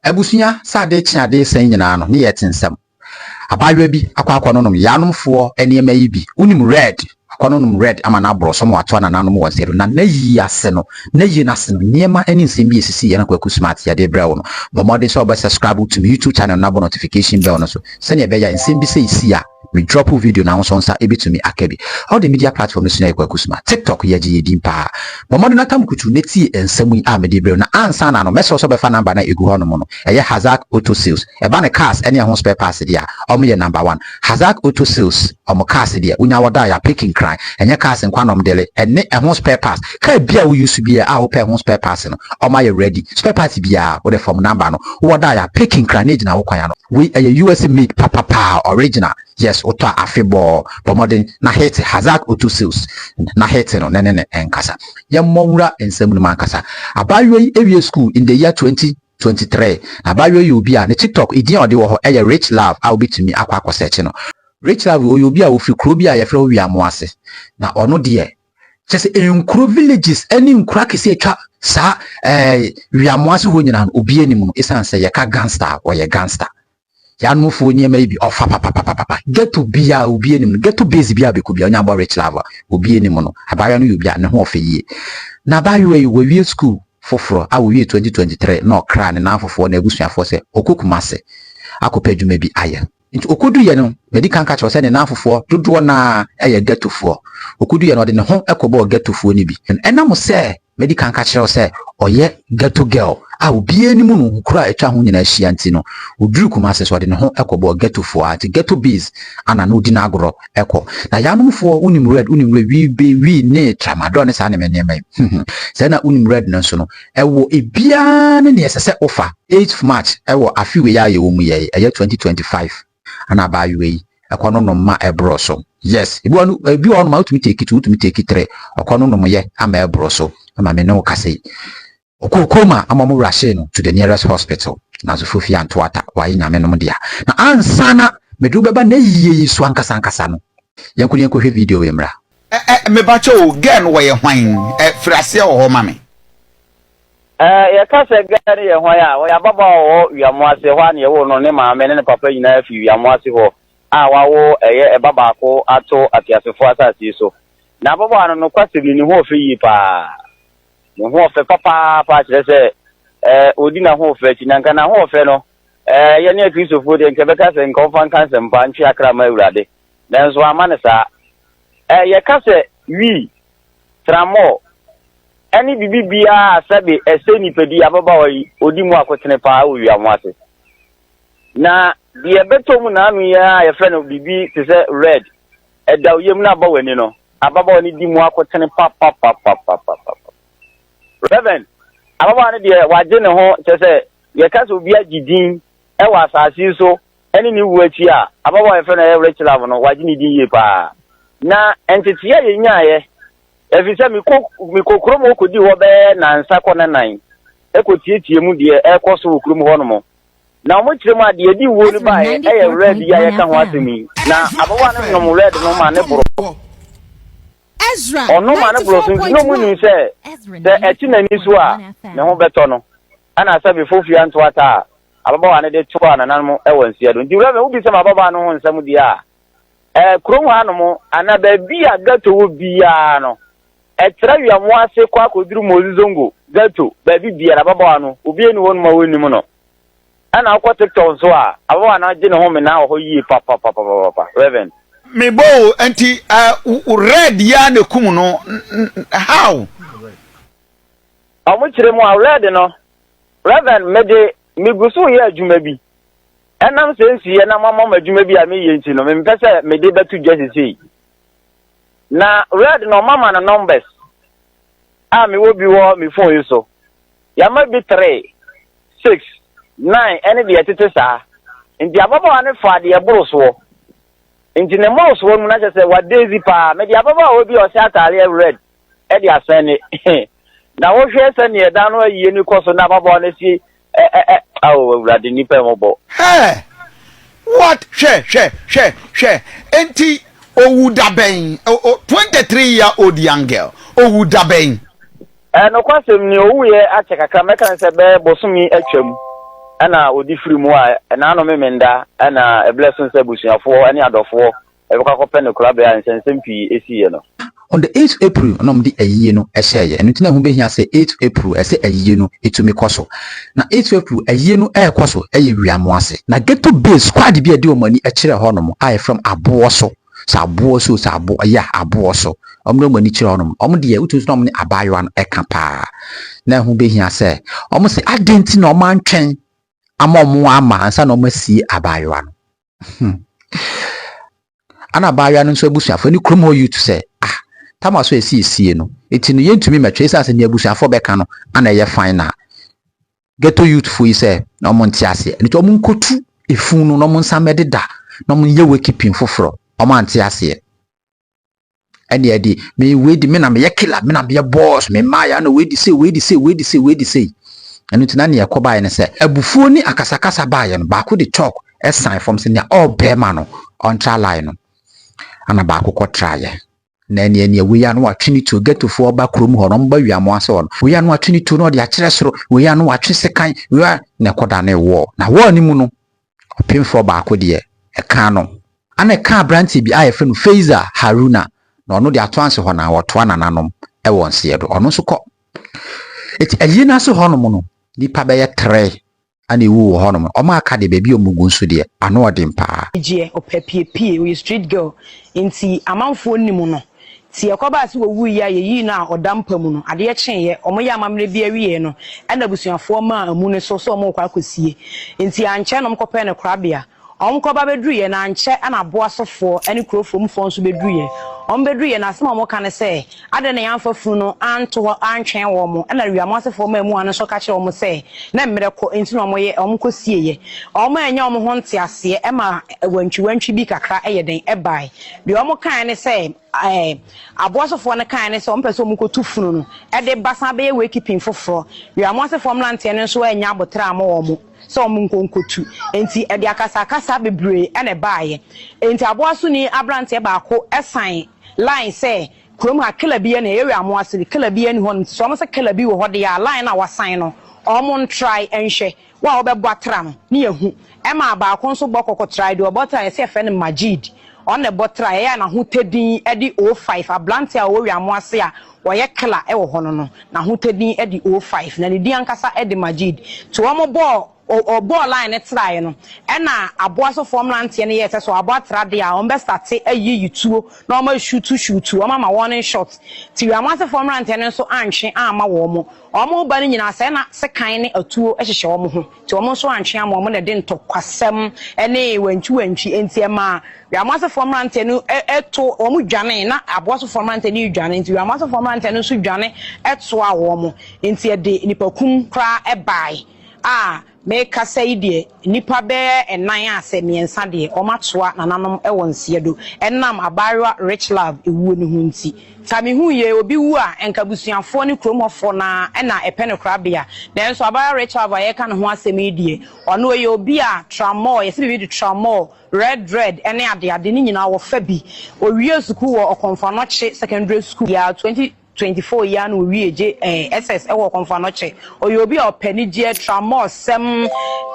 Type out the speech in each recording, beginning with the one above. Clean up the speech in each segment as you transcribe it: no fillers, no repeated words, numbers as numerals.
Abusua, sɛ ade kye ade sɛn nyinaa no, ne yɛ te nsɛm. Abaayewa bi akɔ akɔnonom yanomfoɔ nneɛma yi bi. Wonim red, akɔnonom red ama no aborɔ so ma wato anananom wɔ nsɛm na n'ayi ase no, n'ayi no ase no, nneɛma ne nsɛm bi esisi yɛn Kwaku Smart yɛde brɛ wo no. Bɔ mmɔden sɛ wobɛ subscribe to me YouTube channel na bɔ notification bell no so sɛnea ɛbɛyɛ a nsɛm bi sɛ esi a me drop video na ahosuo nsa ebɛtumi aka bi. All the media platform no so na yɛ Kwaku Smart. TikTok yɛgye yɛ din paa. Bɔ mmɔden na tam kutu ne tie nsɛm yi a mede brɛ wo na ansa na no, mɛsrɛ sɛ wobɛfa number na egu hɔ nom no. Ɛyɛ Hazak Auto Sales. Ɛba ne cars ɛne ɛho spare parts deɛ a, ɔmo yɛ number one. Hazak Auto Sales, ɔmo cars deɛ wonya wɔda a yɛapeki nkran. Ɛnyɛ cars nkwa nom dele, ɛne ɛho spare parts. Car bi a woyi so bi a wopɛ ɛho spare parts no, ɔmo ayɛ ready. Spare parts biara, wode fam number no, wɔda a yɛapeki nkran ne gyina wo kwan ano. Wei ɛyɛ US made papapaa, original. Yes, wotɔ a afe bɔɔ. Bɔ mmɔden na hit Hazak Auto Sales na hit no ne ne ne ɛnkasa. Yɛmmɔ nwura nsɛm no mu ankasa. Abaayewa yi ewie school in the year 2023. Na abaayewa yi obi a ne TikTok edin a ɔde wɔ hɔ ɛyɛ Rich Love a wobɛtumi akɔ akɔsɛkye no. Rich Love ɔyɛ obi a ofiri kuro bi a yɛfrɛ hɔ Wiamo ase. Na ɔno deɛ, kyɛ sɛ nkuro, villages ɛne nkuro akɛseɛ atwa saa Wiamo ase hɔ nyinaa no, obi anim no. Ɛsiane sɛ yɛka gangster, ɔyɛ gangster. Yanofoɔ nneɛma yi bi ɔfa papapapapa. Ghetto bia obi anim no, ghetto base bia bɛkɔ bia ɔnya abɔ Rich Love a obi anim no. Abaayewa no yɛ obi a ne ho ɔfɛ yie. Na abaayewa yi wɔwie school foforɔ a wɔwie 2023 na ɔkra ne nan foforɔ na abusuafoɔ sɛ ɔkɔ Kumase akɔpɛ adwuma bi ayɛ. Nti ɔkɔduyɛ no, madi kan ka kyerɛ sɛ ne nan foforɔ dodoɔ naa ɛyɛ ghettofoɔ. Ɔkɔduyɛ no, ɔde ne ho ɛkɔbɔɔ ghettofoɔ no bi. Ɛnam sɛ madi kan ka kyerɛ sɛ ɔyɛ ghetto girl a obiara anim no, nkuro a atwa ho nyinaa ahyia nti no, ɔduru Kumase so ɔde ne ho ɛkɔbɔɔ ghettofoɔ a, nti ghetto base ana na ɔdi n'agorɔ ɛkɔ. Na yanomfoɔ, wonim red, wonim red wii be wii ne tramadol ne saa nneɛma nneɛma yi sɛ na wonim red no nso no, ɛwɔ ebiara ne nea ɛsɛ sɛ wofa. 8 March ɛwɔ afe wei a yɛwɔ mu yɛ, ɛyɛ 2025, ana abaayewa yi ɛkɔ no nom ma ɛborɔ so. Yes, ebi wɔ no, ebi wɔ hɔ nom a wotumi take two, wotumi take three. Ɔkɔ no nom yɛ ama ɛborɔ so ama me ne wo kasa yi, ɔkɔɔ koma ama mo rush no to the nearest hospital. Nanso fofi anto ata wayɛ Nyame nom dea. Na ansa na mede wo bɛba na yie yi so ankasa ankasa no, yɛnkɔ ne yɛnkɔhwɛ video yi mmra. Mebakyɛ o, girl no wɔyɛ hwan? Firi aseɛ wɔ hɔ ma me. Yɛka sɛ girl no yɛ hwan a, wɔyɛ ababaawa a ɔwɔ Wiamo ase hɔ a na yɛwoo no. Ne maame ne ne papa nyinaa fi Wiamo ase hɔ a wawo ɛyɛ ɛba baako ato ateasefoɔ asase yi so. Na ababaawa no, nokwasɛm ni, ne ho ɔfɛ yie paa. Ne ho ɔfɛ papaapa, kyerɛ sɛ ɔdi n'ahoɔfɛ akyi. Na nka n'ahoɔfɛ no, yɛne Akristofoɔ deɛ, nka bɛka sɛ nka ɔmfa nka nsɛmpa ntwe akra ma Awurade, nanso ama ne saa. Yɛka sɛ wii, tramɔɔ ɛne biribi biara a sɛbe ɛsɛ nipadua, ababaawa yi ɔdi mu akotene paa wɔ Wiamo ase. Na deɛ ɛbɛtɔ mu n'ano yi a yɛfrɛ no biribi te sɛ red ɛda wo yam no aba w'ani no, ababaawa no di mu akotene papapapapapapa. Reverend, ababaawa no deɛ, wagye ne ho, kyerɛ sɛ yɛka sɛ obi agye din ɛwɔ asase yi so ɛne ne wu akyi a, ababaawa yɛfrɛ no ɛyɛ Rich Love no, wagye ne din yie paa. Na nteteɛ a yɛnyaeɛ, ɛfiri sɛ mekɔ kurom hɔ kɔdi hɔ bɛyɛ nansa kɔ ne nan ɛkɔtietie mu deɛ ɛrekɔ so wɔ kurom hɔ nom, na wɔn kyerɛ mu a, deɛ ɛdi wuo no baeɛ ɛyɛ red yi a yɛka ho asɛm yi. Na ababaawa no nom red no ma ne boro. Ɔno ma ne boro so nti na ɔmo nim sɛ sɛ ɛkyi n'ani so a, ne ho bɛtɔ no. Ɛna sɛ befo fia nto ata a, ababaawa no de to a nananom ɛwɔ nsia do. Nti wura wobi sɛ ababaawa no ho nsɛm deɛ a, kurom ha nom ana baabi a ghetto wɔ biara no, ɛkyerɛ Wiamo ase kɔ akɔduru Mozi Zongo ghetto, baabi biara ababaawa no obi eni hɔ nom a wɔnim no. Ɛna wokɔ TikTok nso a, ababaawa no agye ne ho mena wɔ hɔ yie papapapapapa, Reverend. Mebɔ o, nti red ya na kum no how? Ɔmo kyerɛ mu a, red no, Reverend, mede megu so yɛ adwuma bi. Ɛnam sɛ nsiiɛ na mama m adwuma bi a meyɛ nti no, mempɛ sɛ mede bɛto dwa sesei. Na red no, ɔmama no numbers a mewɔ bi wɔ me phone yi so. Yɛama bi 3, 6, 9 ɛne deɛ ɛtete saa. Nti ababaawa no fa deɛ ɛboro soɔ. Nti ne mmoro soɔ no mu na kyerɛ sɛ wadezi paa. Mede ababaawa bi a ɔhyɛ ataareɛ red ɛde asɛn ne na wohwɛ sɛneɛ ɛda no ayie no kɔ so na ababaawa no si ɛ ɛ ɛ awo. Awurade, nipa mmɔbɔ. Hɛ, what? Hwɛ, hwɛ, hwɛ, hwɛ! Enti owu dabɛn? O 23 year old young girl, owu dabɛn? Nokwasɛm ni, owuyɛ akyɛ kakra. Mɛka ne sɛ bɛyɛ bosome atwam. Ɛna ɔdi firi mu a ɛnaano Memenda ɛna ɛblɛ so sɛ abusuafoɔ ne adɔfoɔ ɛbɛkɔ akɔpɛ no korabea a nsɛnsɛm pii ɛsiiɛ no. On the 8th April na wɔde ayie no hyɛeɛ. Ɛno nti na ɛho bɛhia sɛ 8th April ɛsɛ ayie no ɛtumi kɔ so. Na 8th April ayie no ɛrekɔ so ɛyɛ Wiamoase. Na Ghetto Base squad bi a ɛde wɔn ani kyerɛ hɔnom a yɛfrɛ no Aboɔ so. Sɛ aboɔ so sɛ abo ɛyɛ aboɔ so. Wɔn de wɔn ani kyerɛ hɔnom. Wɔn deɛ wotumi sɛ wɔn ne abaayewa no ɛka paa. Na ɛho bɛhia sɛ wɔn sɛ adɛn nti na wɔn antwɛn ama wɔn ama ansa na wɔn asie abaayewa no. Ana abaayewa no nso abusuafoɔ ne kurom hɔ youth sɛ, ah, tama so esi esie no eti no yɛntumi mɛtwa esiane sɛ nea abusuafoɔ bɛka no ana ɛyɛ fine. Na ghetto youth fo yi sɛ na wɔn nte aseɛ nti wɔn nkotu efun no na wɔn nsa mɛdeda na wɔn yɛ wake keeping foforɔ. Wɔn ante aseɛ. Ɛne ɛde me wei di, me na meyɛ killer, me na meyɛ boss, me mmaa ya na wei di sei, wei di sei, wei di sei, wei di sei. Ɛno nti na nea ɛkɔ baeɛ no sɛ abufuo ne akasakasa baeɛ no, baako de chalk ɛsan fam sɛ nea ɔrebɛɛma no ɔntra line no, ana baako kɔtraeɛ na ɛneɛ neɛ wei ano watwe ne tuo. Ghettofoɔ ba kurom hɔ no, ɔmo ba Wiamoase hɔ no, wei ano watwe ne tuo na ɔde akyerɛ soro, wei ano watwe sekan, wei a na ɛkɔda ne wɔɔ na wɔɔ ne mu no, ɔpemfoɔ baako deɛ ɛka no ana ɛka aberanteɛ bi a yɛfrɛ no Faiza Haruna, na ɔno de ato ase hɔ na wɔtoa nananom ɛwɔ nseɛ do. Ɔno nso kɔ eti ayie no ase hɔnom no, nipa bɛyɛ tere ana ewu wɔ hɔnom. Ɔmo aka de baabi a ɔmo gu nso deɛ ano ɔden paa. Gyeɛ ɔpɛ piepie, ɔyɛ street girl nti amanfoɔ nim no. Nti ɛkɔbaa sɛ wɔwu yi a yɛyii no a ɔda mpa mu no, adeɛ kyeeɛ ɔmo yɛ amammerɛ bi awieɛ no, ɛna abusuafoɔ maa amu no so sɛ ɔmo kɔ akɔsie. Nti ankyɛ na ɔmo kɔpɛɛ no korabea. Ɔmo kɔba bɛduruyɛ na ankyɛ ɛna aboasofoɔ ɛne kurofomfoɔ nso bɛduruyɛ. Ɔmo bɛduruyɛ na asɛm a ɔmo ka ne sɛ adɛn na yɛamfa funu no anto hɔ antwɛn wɔn mo? Ɛna Wiamoasefoɔ maa mu ano nso ka kyerɛ wɔn sɛ na mmerɛ kɔ nti na ɔmo yɛ ɔmo kɔ sieɛ. Ɔmo anya ɔmo ho nte aseɛ ɛma wantwiwantwi bi kakra ɛyɛ den ɛbae. Deɛ ɔmo kae ne sɛ aboasofoɔ no kae ne sɛ ɔmo pɛ sɛ ɔmo kɔtu funu no ɛde basan bɛyɛ wake keeping foforɔ. Wiamoasefoɔ mmeranteɛ no nso anya abotire ama wɔn sɛ ɔmo nkonkotu, nti ɛde akasakasa bebree ɛna ɛbaayɛ. Nti aboasoni aberanteɛ baako ɛsan line sɛ kurom ha killer bi ɛna ɛyɛ Wiamoase, killer bi ɛni hɔ no. Nti sɛ ɔmo sɛ killer bi wɔ hɔ deɛ a, line a wasan no, ɔmo ntrae ɛnhwɛ wo a wɔbɛbɔ atra no ne yɛhu. Ɛma baako nso bɔ kɔkɔtrae deɛ ɔbɔ tra, yɛsɛ yɛfrɛ no Majid, ɔno na ɛbɔ tra ɛyɛ a n'ahotadin ɛde 05, aberante a ɔwɔ Wiamoase a wɔyɛ killer ɛwɔ hɔ no, n'ahotadin ɛde 05 na ne din ankasa ɛde Majid. Nti wɔn bɔɔ ɔbɔɔ line ne traeɛ no, ɛna aboasofoɔ mmeranteɛ no yɛ sɛ so aboa tra deɛ a wɔn bɛ start ayiyi tuo na wɔn ashoot shoot wɔn ama warning shot. Ti Wiamoasefoɔ mmeranteɛ no nso antwe ama wɔn mo. Wɔn ba no nyinaa sɛ ɛna sekan ne atuo hyehyɛ wɔn ho, nti wɔn nso antwe ama wɔn na ɛde ntɔkwasɛm ɛne wantwi wantwi. Nti ɛma Wiamoasefoɔ mmeranteɛ no ɛto wɔn dwane na aboasofoɔ mmeranteɛ no dwane, nti Wiamoasefoɔ mmeranteɛ no nso dwane ɛtoa wɔn, nti ɛde nipakum koraa ɛbae. A mekasa yi deɛ, nipa bɛyɛ ɛnan a sɛ mmiɛnsa deɛ wɔn atoa nananom ɛwɔ nseɛ do ɛnam abaayewa Rich Love ewuo ne ho. Nti sami hu yɛ obi wu a, nka busuafoɔ ne kurom hɔfoɔ naa ɛna ɛpɛ no korabea, nanso abaayewa Rich Love a yɛka ne ho asɛm yi deɛ, ɔno yɛ obi a tramol, yɛsɛ biribi de tramol, red red ɛne adeade ne nyinaa wɔfa bi. Owie sukuu wɔ Ɔkɔmfo Anɔkye Secondary School yɛ 2024 yi ano owie gye SS ɛwɔ Ɔkɔmfo Anɔkye. Ɔyɛ obi a ɔpɛ ne gye tramol sɛm,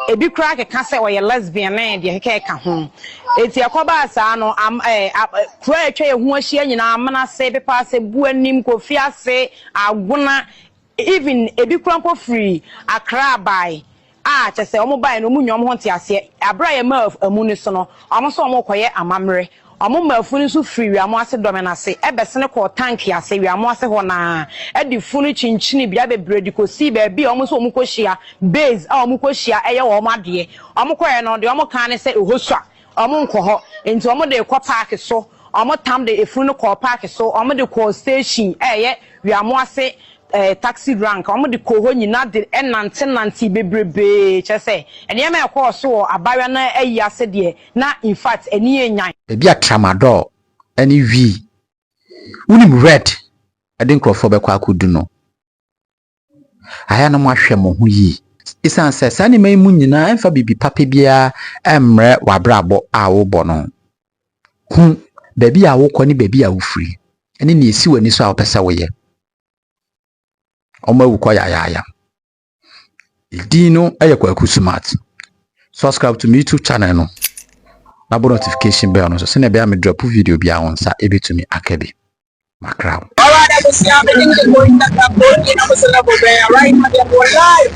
ebi koraa keka sɛ ɔyɛ lesbian ne deɛ keka ɛka ho. Eti ɛkɔbaa saa no, am ɛɛ kuro a atwa yɛn ho ahyia nyinaa, Amena ase, Pepa ase, Bu anim, Kofi ase, Agona, even ebi koraa mpo firi Accra bae a kyɛ sɛ wɔn bae no, wɔn nyɛ wɔn ho nte aseɛ. Abere a yɛma amu no so no, wɔn nso wɔn kɔyɛ amammerɛ. Wɔn mmaafo no nso firi Wiamoase dɔm no ase ɛbɛsene kɔɔ tank ase Wiamoase hɔ naa ɛde funu kyinkyini bea bebree de kɔsii baabi a wɔn nso wɔn kɔhyia base a wɔn kɔhyia ɛyɛ wɔn adeɛ. Wɔn kɔɛ no deɛ, wɔn kan ne sɛ ɛhɔ sua, wɔn nkɔ hɔ, nti wɔn de kɔ park so. Wɔn tam de efunu no kɔɔ park so, wɔn de kɔɔ station ɛyɛ Wiamoase taxi rank, wɔn de kɔɔ hɔ nyinaa de ɛnante nante bebrebee kyerɛ sɛ nneɛma a ɛkɔɔ so wɔ abaayewa no ayi ase deɛ, na in fact ani yɛ nyan. Ebi a tramadol ne wii, wonim red ɛde nkurɔfoɔ bɛkɔ akɔdu no ayɛ na moahwɛ mo ho yie, ɛsiane sɛ saa nneɛma yi mu nyinaa ɛmfa biribi papa biara ɛmmerɛ w'abrabɔ a wobɔ no hu baabi a wokɔ ne baabi a wofiri ɛne nea ɛsi w'ani so a wopɛ sɛ woyɛ. Ɔmo awu kɔ yayaaya. Edin no yɛ Kwaku Smart. Subscribe to me YouTube channel no na bɔ notification bell no so sɛnea ɛbɛyɛ a me drop video biara wo nsa ɛbɛtumi aka bi. Makra wo. Alright, abusua, me din de Kofi Kofi na mo sɛ level bɛn a right now yɛ wɔ live.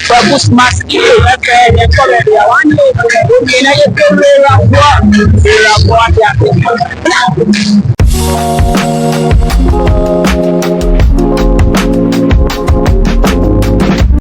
Kwaku Smart Studio fɛfɛ yɛ kɔ baabi a wɔn ayɛ obi na yɛ kɔ wura boa wura boa de ate.